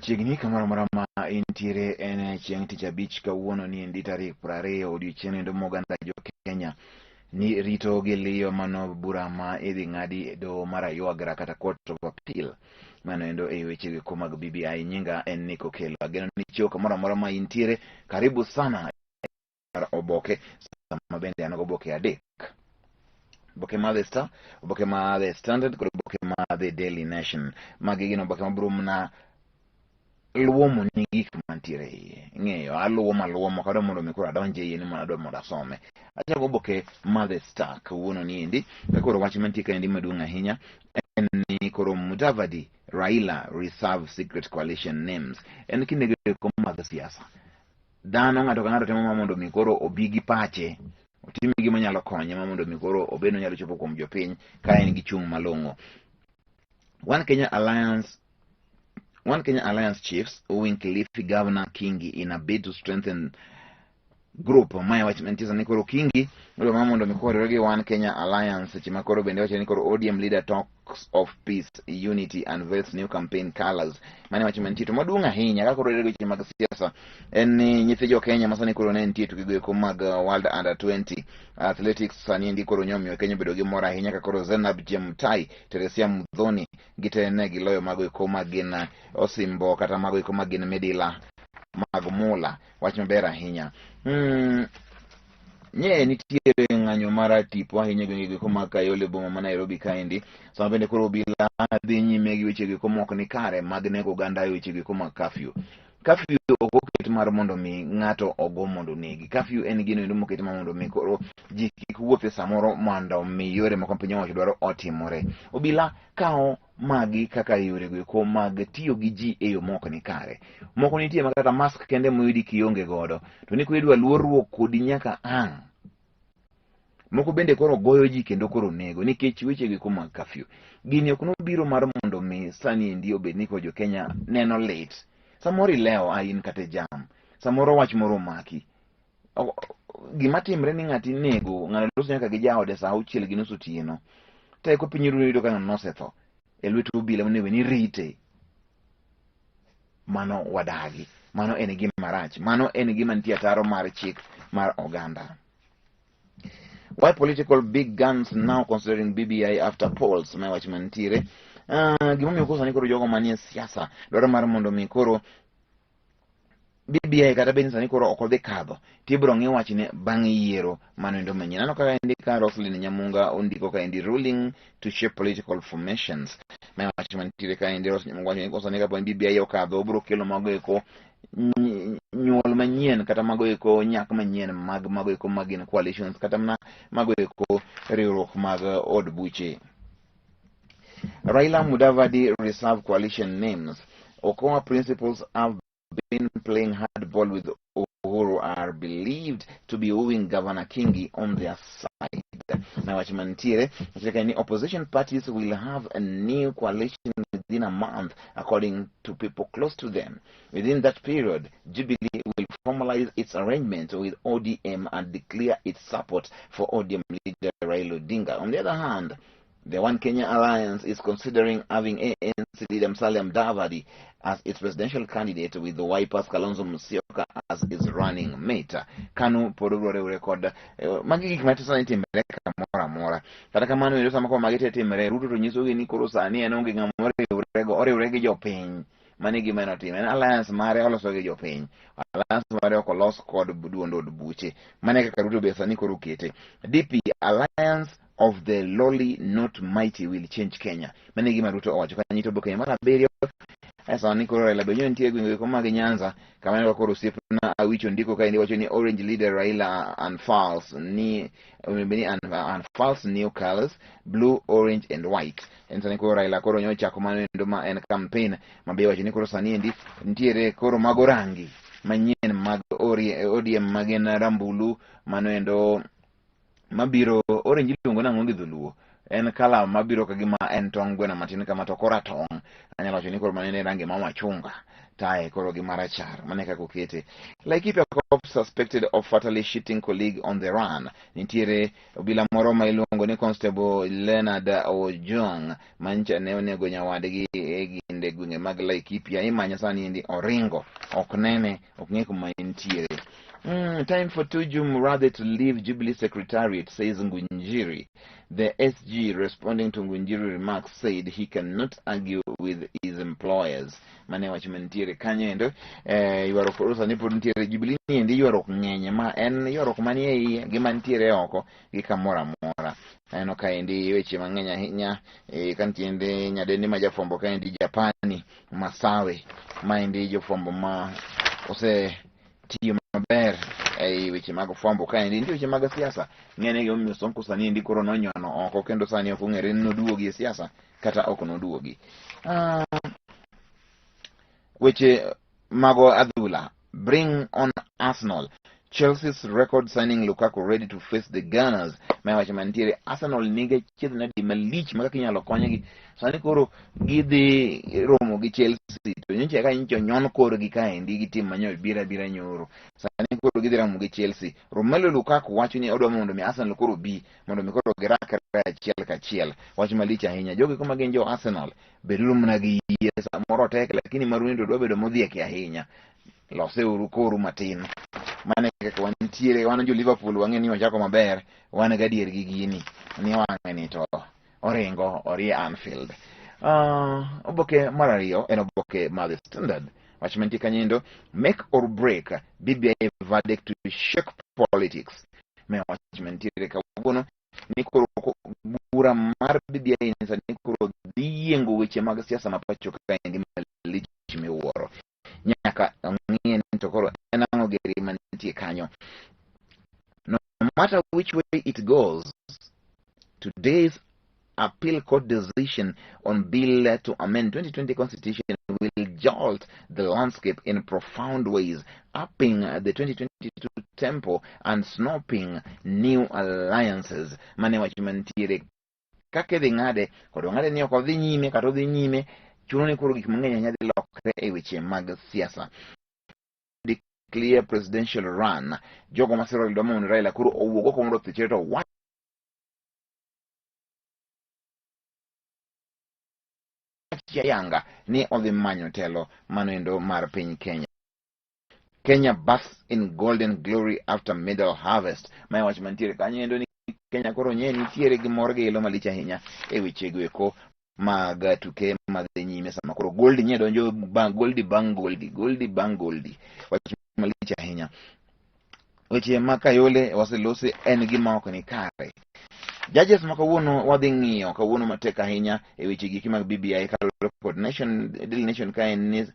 Machiegni kamoro amora ma intiere en chieng' tich abich kawuono ni endi tarik 20 odiochieng' endo moganda jo Kenya ni rito gi liyo mano bura ma idhi ng'adi e doho mar Aywagra kata Court of Appeal. Mano endo e weche go mag BBI. Nyinga en Nico Kelo. Ageno ni chiew kamoro amora ma intiere. Karibu sana mar oboke sama bende an goboke adek oboke mar The Star, oboke mar The Standard kod oboke mar The Daily Nation. Magi gin oboke mabiro mana luomo ni gik mantiere iye. Ing'eyo, aluomo aluomo ok adwa mondo mi koro adonj e iye ni mondo adwa mondo asome. Achako oboke mar The Star kawuono ni endi, ka koro wach mantie kaendi maduong' ahinya en ni koro Mudavadi, Raila reserve secret coalition names. En kindego eko mag siasa. Dhano ng'ato ka ng'ato temo ma mondo mi koro obi gi pache, otim gima nyalo konye ma mondo mi koro obed ni onyalo chopo kuom jopiny ka en gi chung' malong'o. One Kenya Alliance One Kenya Alliance chiefs win Kilifi Governor Kingi in a bid to strengthen group. Mae wach mantie sani koro Kingi odwa ma mondo mi koro gi One Kenya Alliance seche ma koro bende wacho ni koro ODM leader talks of peace, unity and unveils new campaign colors. Mane wach mantie to maduong' ahinya ka koro weche mag siasa en ni nyithi jo Kenya ma sani koro ne nitie tukego eko mag World Under 20 Athletics sani endi koro nyomiyo Kenya obedo gi mor ahinya ka koro Zenab Jemutai, Teresia Muthoni gite ne giloyo mago eko ma gin osimbo kata mago eko ma gin midila mag mula. Wach maber ahinya. Nye nitiere ng'anyo mar tipo ahinya e gwenge go mag Kayole boma ma Nairobi kaendi. Sama bende koro obila dhi nyime gi weche go mok ni kare mag nego oganda e weche go mag curfew. Curfew ok oket mar mondo mi ng'ato ogo mondo onegi. Curfew en gino endo moket mar mondo mi koro ji kik wuoth e samoro mondo mi yore moko piny owacho dwaro otimore. Obila kawo magi kaka yore go eko mag tiyo gi ji e yo mok ni kare. Moko nitie ma kata mask kende moyudi kionge godo to ni koro idwa luorruok kodi nyaka ang'. Moko bende koro goyo ji kendo koro nego nikech weche go eko mag curfew. Gini ok nobiro mar mondo mi sani endi obed ni koro jo Kenya neno lit. Samoro ilewo a in kata e jam. Samoro wach moro omaki. Gima timre ni ng'ati inego, ng'ano loso nyaka gi jaode saa 6:30 otieno. To eko piny rumo iyudo ka ng'ano nosetho e lwet obila monego ni rite. Mano wadagi. Mano en gima rach. Mano en gima nitie ataro mar chik mar oganda. Why political big guns now considering BBI after polls? Ma wach mantiere. Gimomiyo koro sani koro jogo manie siasa dwaro mar mondo mi koro BBI kata bed ni sani koro ok odhi kadho tibiro ng'i wachne bang' yiero mano endo manyien. Aneno kaka endi ka Roslyn Nyamunga ondiko ka endi ruling to shape political formations. Ma wach mantiere ka endi Roslyn Nyamunga wacho ni sani kapo ni BBI okadho obiro kelo mago eko nyuol manyien kata mago eko nyak manyien mag mago eko magin coalitions kata mana mago eko riwruok mag od buche. Raila Mudavadi Reserve Coalition names. Okoa principals have been playing hardball with Uhuru are believed to be wooing Governor Kingi on their side. Na wach mantiere, wacho ni opposition parties will have a new coalition within a month, according to people close to them. Within that period, Jubilee will formalize its arrangement with ODM and declare its support for ODM leader Raila Odinga. On the other hand, the One Kenya Alliance is considering having ANC leader Musalia Mudavadi as its presidential candidate with the Wiper's Kalonzo Musyoka as its running mate. Kanu pod obiro riwre kod magi gik ma sani timre kamoro amora. Kata kamano iyudo sama koro magi te timre, Ruto to nyisogi ni koro sani en onge ng'ama oriwrego, oriwre gi jopiny. Mano e gima en otimo. En alliance mare oloso gi jopiny. Alliance mare ok olos kod duond od buche. Mano e kaka Ruto be sani koro okete. DP Alliance of the lowly not mighty will change Kenya. Mano e gima Ruto owacho. Kanyo to Kenya mar abiriyo. E sani koro Raila be nitie e gwenge go mag Nyanza. Kama ineno koro osiepna Awicho ndiko kaendi wacho ni Orange leader Raila unfurls ni ni unfurls new colors blue, orange and white. En sani koro Raila koro nyochako mano endo ma en campaign ma be wacho ni koro sani endi nitiere koro mago rangi manyien mag ODM magin rambulu mano endo mabiro orange iluongo nang'o gi dholuo en kala mabiro ka gima en tong' gweno matin kama to kora tong' anyalo wacho ni koro mano en rangi ma machunga tae koro gi marachar mano e kaka okete. Laikipia cop suspected of fatally shooting colleague on the run. Nitiere obila moro ma iluongo ni Constable Leonard Ojong mancha ne onego nyawadgi e ginde gwenge mag Laikipia imanye sani endi oringo ok nene ok ng'e kuma entiere. Time for Tuju Murathe to leave Jubilee Secretariat, says Ngunjiri. The SG, responding to Ngunjiri remarks, said he cannot argue with his employers. Mane wach mantiere kanyo endo, ywaruok koro sani pod nitiere Jubilee ni endi ywaruok ng'enye ma en ywaruok manie iye gi mantiere oko gi kamoro amora. Aneno kaendi weche mang'eny ahinya ka nitiende nyadendi ma jafwambo kaendi Japani Masawe maendi jofwambo ma ose tiyo maber ei weche mag fwambo kaendi nitie weche mag siasa ng'ene gimomiyo Sonko sani endi koro nonyono oko kendo sani ok ong'ere ni noduogi e siasa kata ok noduogi. Weche mago adhula bring on Arsenal. Chelsea's record signing Lukaku ready to face the Gunners. Ma wacho mantiere Arsenal nigi achiedh nadi malich ma kaka inyalo konygi. Sani koro gidhi romo gi Chelsea to nyocha ka nyocha onyon korgi kaendi gi tim manyo bira bira nyoro. Sani koro gidhi romo gi Chelsea. Romelu Lukaku wacho ni odwa mondo mi Arsenal koro bi mondo mi koro girakre achiel kachiel. Wach malich ahinya. Jogi kuma gin jo Arsenal beduru mana gi yie samoro tek lakini maru to dwa bedo modhieki ahinya. Loseuru koru matin. Mane kaka wantiere wan jo Liverpool wang'e ni wachako maber wan gadier gi gini ni wang'e ni to oringo orie Anfield. Oboke mar ariyo en oboke mar The Standard. Wach mantie kanyo make or break BBI verdict to shake politics. Me wach mantiere kawuono ni koro bura mar BBI ni sani koro dhi yiengo weche mag siasa ma pacho kaendi malich miwuoro. Nyaka ong'iye ni to koro en ang'o giri mantie kanyo. No matter which way it goes, today's appeal court decision on bill to amend 2020 constitution will jolt the landscape in profound ways, upping the 2022 tempo and snopping new alliances. Mane wach mantiere kaka idhi ng'ade kod ong'ade ni ok odhi nyime kata odhi nyime chuno ni koro gik mang'eny ahinya dhi lokre e weche mag siasa. Declare presidential run. Jogo masiro dwa mondo Raila koro owuog oko mondo othichre to wach ayanga ni odhi manyo telo manoendo mar piny Kenya. Kenya baths in golden glory after medal harvest. Mae wach mantiere kanyo endo ni Kenya koro nye nitiere gi mor gi ilo malich ahinya e weche go eko mag tuke madhi nyime sama koro goldi nye donjo bang' goldi bang' goldi goldi bang' goldi. Wach malich ahinya. Weche ma Kayole waselosi en gima ok ni kare. Judges ma kawuono wadhi ng'iyo kawuono matek ahinya e weche giki mag BBI kaluwore kod Nation, Daily Nation ka en ni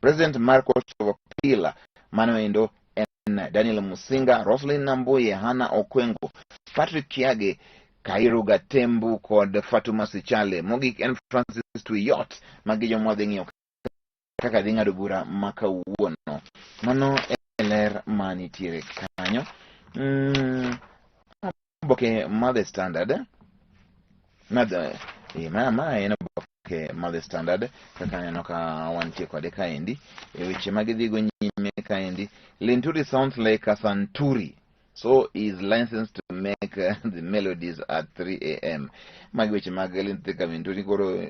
President mar Court of Appeal mano endo en Daniel Musinga, Roslyn Nambuye, Hannah Okwengo, Patrick Kiage, Kairu Gatembu kod Fatuma Sichale. Mogik en Francis Tuiyot. Magi joma wadhi ng'iyo kaka dhi ng'ado bura ma kawuono. Mano e ler manitiere kanyo. Oboke mar The Standard ma en oboke mar The Standard kaka aneno ka wantie kode kaendi e weche ma gidhigo nyime kaendi. Linturi sounds like a santuri so is licensed to make the melodies at 3 a.m. Magi weche mag Linturi Linturi koro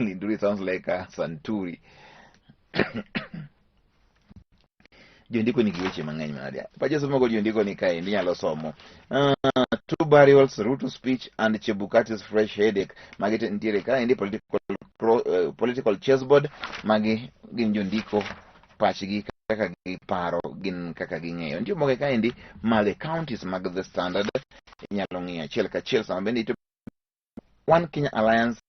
Linturi sounds like a santuri. Jondiko nigi weche mang'eny manade. Pacha somo kod jondiko ni kaendi inyalo somo. Two burials, Ruto speech and Chebukati's fresh headache. Magi te nitiere kaendi political chessboard. Magi gin jondiko pachgi kaka giparo gin kaka ging'eyo. Nitie moko kaendi ma the counties mag The Standard inyalo ng'iyo achiel kachiel sama bende ito One Kenya Alliance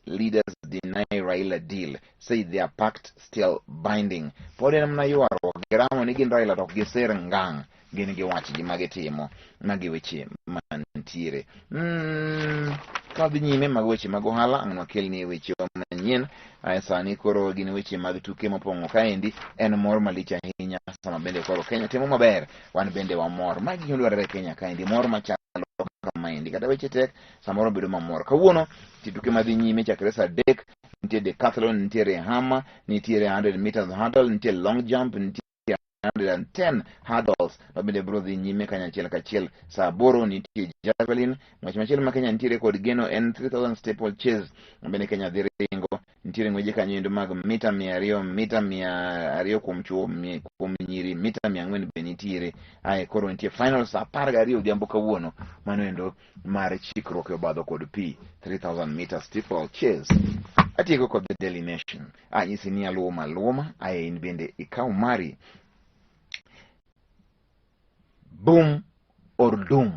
leaders deny Raila deal, say their pact still binding. Pod en mana ywaruok, giramo ni gin Raila to ok giser ngang', gin gi wachgi ma gitimo, magi weche mantiere. Ka wadhi nyime mag weche mag ohala, ang' wakelni weche manyien. Ae sani koro gin weche mag tuke mopong'o kaendi, en mor malich ahinya sama bende koro Kenya timo maber, wan bende wamor. Magi gik madwarore e Kenya kaendi, mor machalo kamaendi. Kata weche tek, samoro bedo mamor. Kawuono nitie tuke madhi nyime chakre saa 3, nitie decathlon, nitiere hammer, nitiere 100 meters hurdle, nitie long jump, nitie 110 hurdles ma bende biro dhi nyime kanyachiel kachiel. Saa 8 nitie javelin. Ng'wech machielo ma Kenya nitiere kod geno en 3000 steeple chase ma bende Kenya dhi ringo. Nitiere ng'weje kanyo endo mag mita 200, mita 200 kuom chuo, kuom nyiri mita 400 be nitiere. Ae koro nitie final saa 12 odhiambo kawuono, mano endo mar chikruok e obadho kod pi 3000 meter steeple chase. Atieko kod The Daily Nation. Anyisi ni aluoma aluoma, ae in bende ikaw mari. Boom or doom.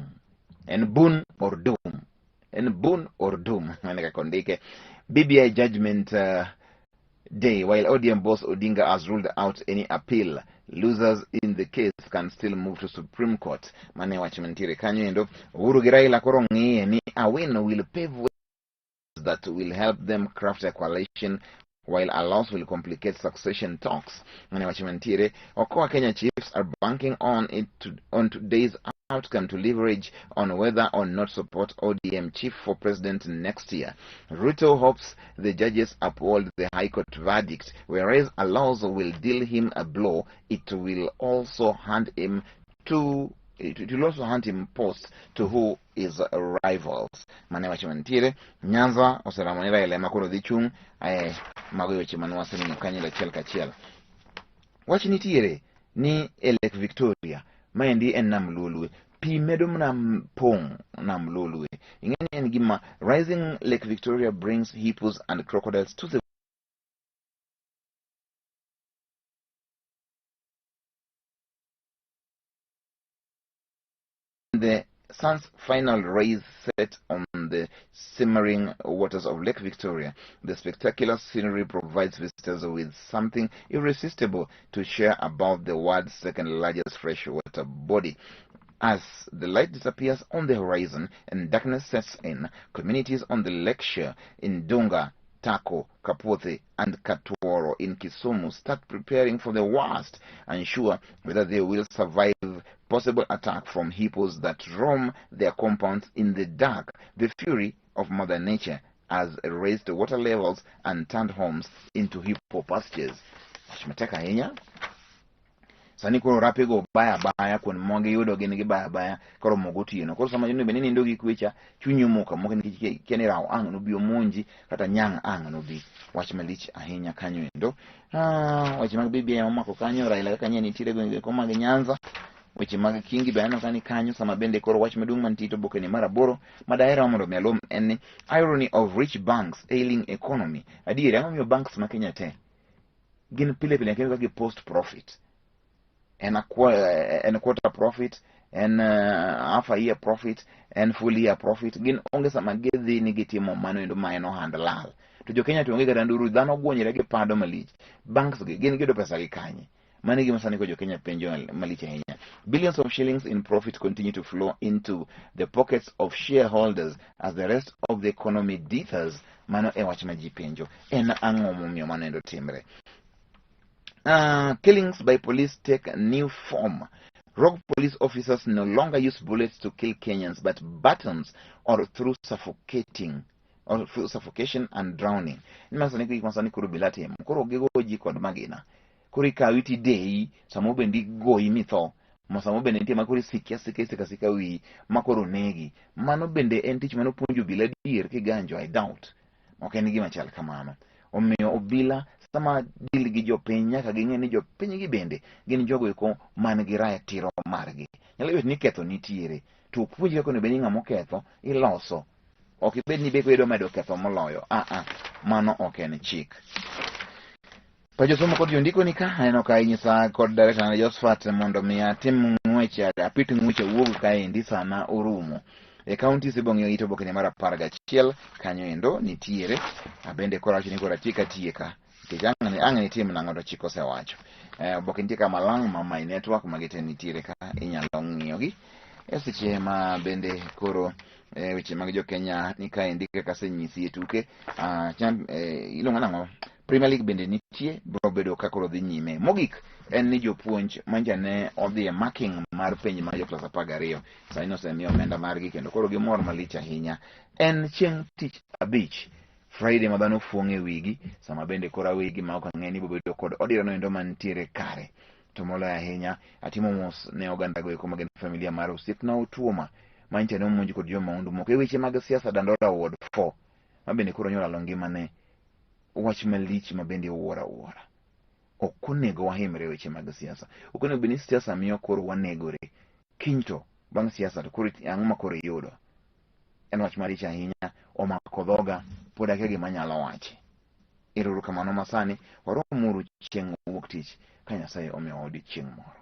En boon or doom. En boon or doom. Mano kaka ondike. BBI judgment day while ODM boss Odinga has ruled out any appeal. Losers in the case can still move to Supreme Court. Mane wach mantiere kanyo endo. Uhuru gi Raila koro ng'iye ni a win will pave way that will help them craft a coalition while a loss will complicate succession talks. Mane wach mantiere. Okoa Kenya Chiefs are banking on today's outcome to leverage on whether or not support ODM chief for president next year. Ruto hopes the judges uphold the High Court verdict, whereas a loss will deal him a blow. It will also hand him to it will also hand him posts to who is rivals. Mane wach mantiere. Nyanza oseramo ni Raila ema koro dhi chung'. Mago weche mane waseneno kanyo achiel kachiel. Wach nitiere ni e Lake Victoria, maendi en nam Lolwe, pi medo mana pong' nam Lolwe. Ing'e ni en gima rising Lake Victoria brings hippos and crocodiles to the sun's final rays set on the simmering waters of Lake Victoria. The spectacular scenery provides visitors with something irresistible to share about the world's second largest freshwater body. As the light disappears on the horizon and darkness sets in, communities on the lakeshore in Dunga, Tako, Kapuothe, and Katoro in Kisumu start preparing for the worst, unsure whether they will survive possible attack from hippos that roam their compounds in the dark. The fury of Mother Nature has raised water levels and turned homes into hippo pastures. Wach matek ahinya. Sani koro rapego baya baya kuond ma giyudo gin gibaya baya koro mogo otieno. Koro sama onego bed ni nindo gi kwe cha, chunyi omoko amoka nikech kia ni rawo ang' nobi omonji kata nyang' ang' nobi. Wach malich ahinya kanyo endo. Weche mag BBI momako kanyo, Raila kaka nye nitiere gwenge ko mag Nyanza. Weche mag Kingi be aneno ka ni kanyo sama bende koro wach maduong' mantie to oboke ni mar 8 ma daher mondo mi alom en ni irony of rich banks ailing economy. Adieri ang'o momiyo banks ma Kenya te gin pile pile kendo gi post profit. En a en quarter profit, en half a year profit, en full year profit. Gin onge sama gidhi ni gitimo mano endo ma en ohand lal. To jo Kenya to onge kata nduru, dhano gwonyre gi pado malich. Banks gi gin giyudo pesa gi kanye? Mano e gima sani ko jo Kenya penjo malich ahinya. Billions of shillings in profit continue to flow into the pockets of shareholders as the rest of the economy dithers. Mano e wach ma ji penjo. En ang'o momiyo mano endo timre? Killings by police take new form. Rogue police officers no longer use bullets to kill Kenyans, but batons or through suffocating or through suffocation and drowning. Ni masani gik masani koro bila timo. Koro gigo ji kod magina. Koro ikawi tideyi, samo bende igoyi mitho. Ma samo bende nitie ma koro isiki asika isika asika wiyi ma koro negi. Mano bende en tich mane opuonjo obila adier kiganjo, I doubt. Ok en gima chal kamano. Omiyo obila sama deal gi jopiny nyaka ging'e ni jopiny gi bende gin jogo eko man gi ratiro margi. Nyalo bet ni ketho nitiere, to puonji kaka onego bed ni ng'ama oketho iloso. Ok ibed ni be idwa medo ketho moloyo. Ah ah, mano ok en chik. Pa josomo kod jondiko ni ka aneno ka inyisa kod director na Josephat mondo mi atim ng'wech apit ng'wech awuog kaendi sama orumo. E counties ibo ng'iyo it oboke ni mar 11 kanyo endo nitiere. Abende koro awacho ni koro atiek atieka. Nikech ang' nitim nang'o to chik osewacho. Oboke nitie ka malang' ma my network magi te nitiere ka inyalo ng'iyogi. E seche ma bende koro weche mag jo Kenya ni kaendi kaka asenyisi e tuke. Iluongo nang'o? Premier League bende nitie, biro bedo ka koro dhi nyime. Mogik en ni jopuonj mancha ne odhi e marking mar penj mar jo klas 12 sani nosemiyo omenda margi kendo koro gimor malich ahinya. En chieng' tich abich, Friday ma dhano fuong' e wigi, sama bende koro awegi ma ok ang'e ni biro bedo kod odira no endo mantiere kare. To moloyo ahinya, atimo mos ne oganda go eko magin familia mar osiepna Otuoma manyicha ne omonj kod jomahundu moko e weche mag siasa Dandora Ward 4 ma bende koro nyolalo ngimane. Wach malich ma bende iwuoro awuora. Ok onego wahimre e weche mag siasa. Ok onego bed ni siasa miyo koro wanegore. Kiny to bang' siasa to koro ang'o ma koro iyudo? En wach marich ahinya, omako dhoga, pod akia gima anyalo wachi. Ero uru kamano masani, waromuru chieng' wuok tich ka Nyasaye omiyowa odiochieng' moro.